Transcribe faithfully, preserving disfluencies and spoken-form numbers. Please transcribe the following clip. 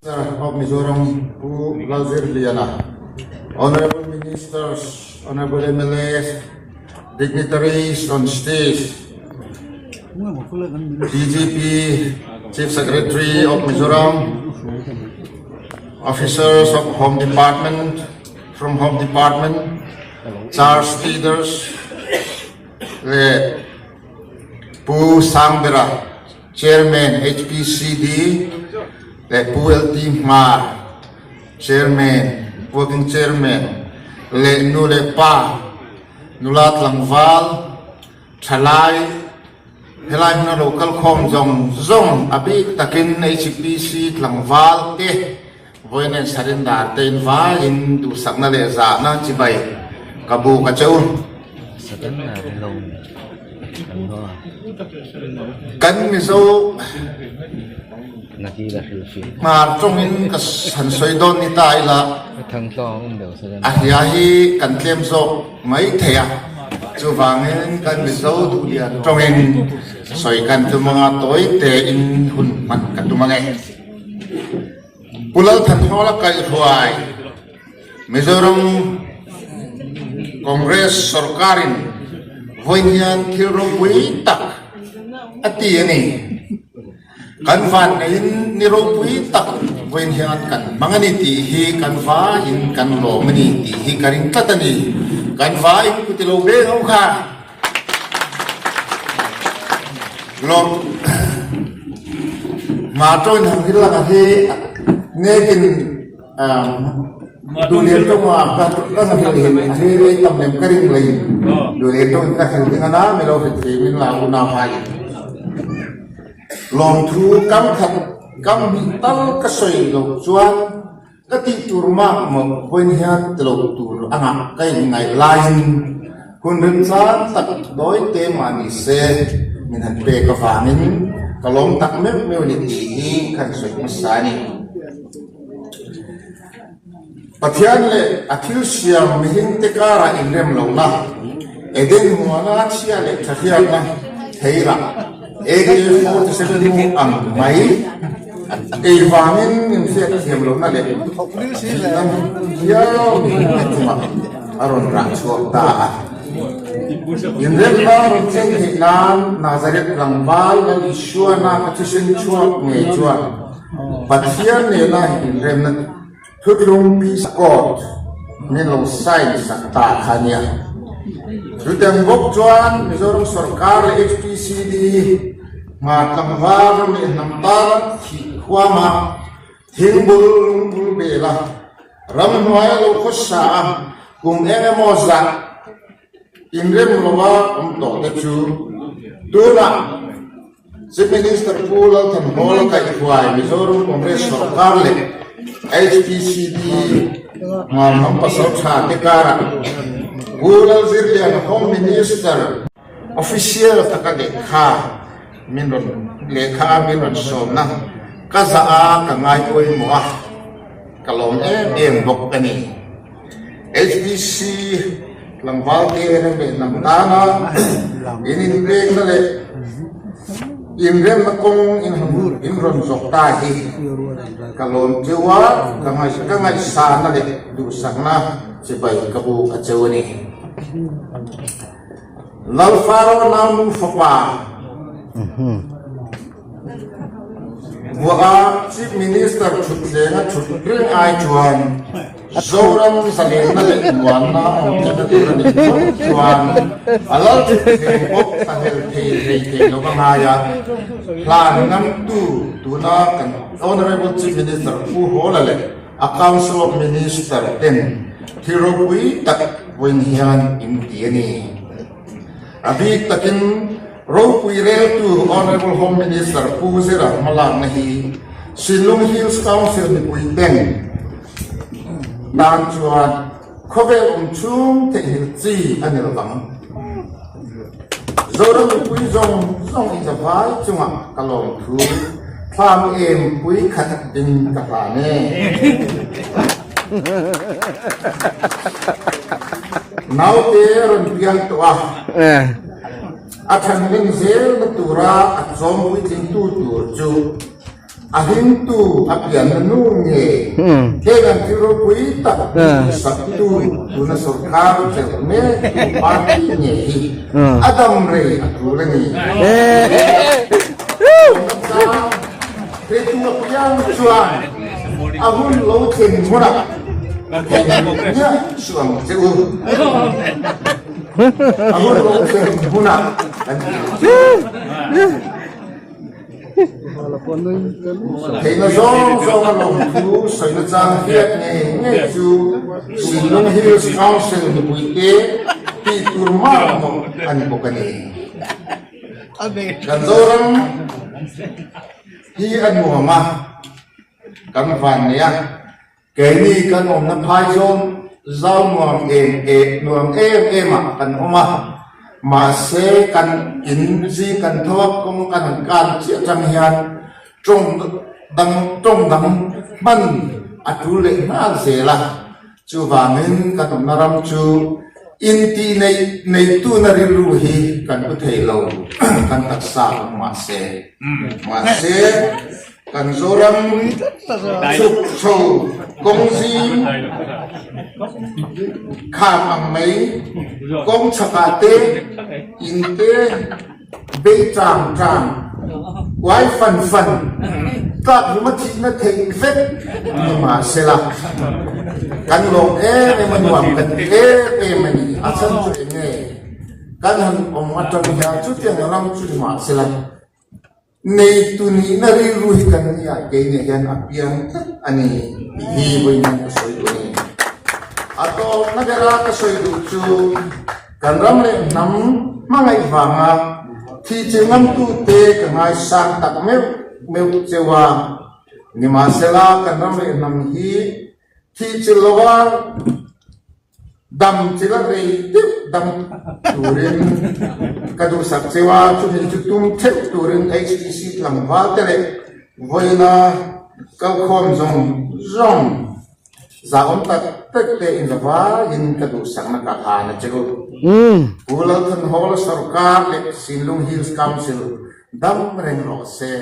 Minister of Mizoram, Pu Lalzirliana, Honorable Ministers, Honorable M L As, dignitaries on stage, D G P, Chief Secretary of Mizoram, officers of Home Department, from Home Department, charge leaders, le Pu Sangbera, Chairman H P C D, le Pu L T Hmar, Chairman, Working Chairman, le nu le pa, nula tlangval, thalai, helai hmuna lo kal khawm zong zong a bik takin H P C tlangval te, vawiin surrender te in va in duhsakna le zana chibai ka buk a cheu. Surrender lo kan ho. Kan Mizo Hmar ṭawngin ka san sawi dawn ni ta ila. A hria hi kan tlem zawk mai thei a. Chuvangin kan Mizo duh lian ṭawngin sawi kan tum anga, tawi tein hun hman ka tum ang e. Pu Lalthanhawla kaihhruai Mizoram Congress sawrkarin vawiin hian thil ropui tak a ti a ni. Kan vanneiin ni ropui tak vawiin hian kan hmang a ni tih hi kan vain kan lawm a ni tih hi ka ring tlat a ni. Kan vain kuti lo beng ho kha. Lawm. Hma ṭawngin han hril lang a hi nekin, um, duh lian ṭawnga ka, ka han hril hin, hril ei tam lem ka ring leiin. Duh lian ṭawngin ka hril ding a na, mi lo hril thei min la unauhai. Lawmthu kam khat, kam hnih tal ka sawi lo chuan, ka tih tur mak mawk vawiin hian ti lo tur anga ka inngaih laiin, hun remchang tak tawi te mah ni se, min han pek avangin ka lawm tak meuh meuh a ni tih hi kan sawi hmasa a ni. Pathian leh a thil siam mihring te kara inrem lohna, Eden huana chhia leh ṭhahriatna theira, A K forty-seven hnu ang mai, ei vangin inhriat thiam lohna leh thihna hial chunga a rawn rah chhuak ta a. Inremna rawn cheng theih nan Nazareth tlangval Lal Isuana ka thusim chhuak ngei chuan Pathian nena inremna Thuthlung Peace Accord min lo sign sak ta kha nia. Chutiang bawk chuan Mizoram sawrkar leh H P C D Hmar tlangval ram leh hnam tana thih huama thingbul lungbul bela ram hnuaia lo khawsa a, kum eng emaw zah inrem lova awm tawh te chu tuna Chief Minister Pu Lalthanhawla kaihhruai Mizoram Congress sawrkar leh H P C D Hmar hnam pasalṭha te kara Pu Lalzirliana Home Minister official taka lehkha min rawn, lehkha min rawn sawmna ka za a, ka ngai pawimawh a, ka lawm em em bawk a ni. H P C tlangval te rem leh hnam tana in inpekna leh inremna kawng in, in rawn zawk ta hi ka lawm cheu a, ka ngai, ka ngaihsakna leh duhsakna chibai ka buk a cheu a ni. Lal Pharaoh naunu fapa. Vua Chief Minister thutthlenga thut reng ai chuan Zoram zalenna leh muanna awm thleng a tur a nih chuan a lal thutthleng bawk a hel thei, thei, thei lo ka ngai a. Hlan ngamtu tuna kan Honourable Chief Minister Pu Hawla leh a Council of Minister ten thil ropui tak vawiin hian in ti a ni. A bik takin ropui reltu Honourable Home Minister Pu Zira hmalakna hi Sinlung Hills Council mipui ten tan chuan khawvel awm chhung theih hrilh chi a ni lovang. Zoram mipui zawng zawng in zavai chunga ka lawmthu thlam em pui khat ding ka hlan e. Naute rawn piang tawh a, a ṭhang reng zelna tura a chawm puitlingtu tur chu A hringtu a pianna nu ngei. Hmm. Kheng an thil ropui tak. Ah. Saktu, tuna sawrkar chel ngei, tu party ngei hi. Ah. A dam rei a tul a nih. Eh. Hringtu a piang chuan a hun lo thlen hmuna. Nia suang che u. A hun lo thlen hmuna. Theihna zawng zawng a lawm thu sawina chang hriat ngei ngei chu Sinlung Hills Council mipuite ti tur mah mawh a ni bawk a ni. Kan Zoram hi a nuam a, kan van nei a. Keini kan awmna phaizawl zau nuam em em, nuam em em a kan awm a. Mahse, kan in zing kan tho a, kawng kan han kal chiah chang hian ṭawng dang, ṭawng dang hman a tul leh nghal zel a. Chuvangin kan awmna ram chu intih nei, neituna rilru hi kan hmu thei lo, kan taksa awm mahse. Mahse, kan Zoram chhuk chho, kawng zing, kham ang mai, kawng chhaka te, in te, beichang chang, uai fan fan, tlak huma thihna thei vek ni mahse la. Kan lawm em em a, nuam kan em em a ni, a chhan chu eng nge. Kan han awm aṭang hian chutiang ram chu ni mahse la. Neitu nihna rilru hi kan ni a, keini hian a piang tlat a ni tih hi vawiin ka sawi duh a ni. A tawpna bera ka sawi duh chu kan ram leh hnam hmangaih vanga thi chil ngamtute ka ngaisang tak meuh meuh cheu a. Nimahsela, kan ram leh hnam hi thi chil lova dam chila rei deuh dam turin ka duhsak cheu a, chumi chu tum theuh turin H P C tlangval te leh vawiina kalkhawm zawng zawng, zahawm tak tak te in ka vaiin ka duhsakna ka hlan a cheu. Mm. Pu Lalthanhawla sawrkar leh Sinlung Hills Council dam reng rawh se.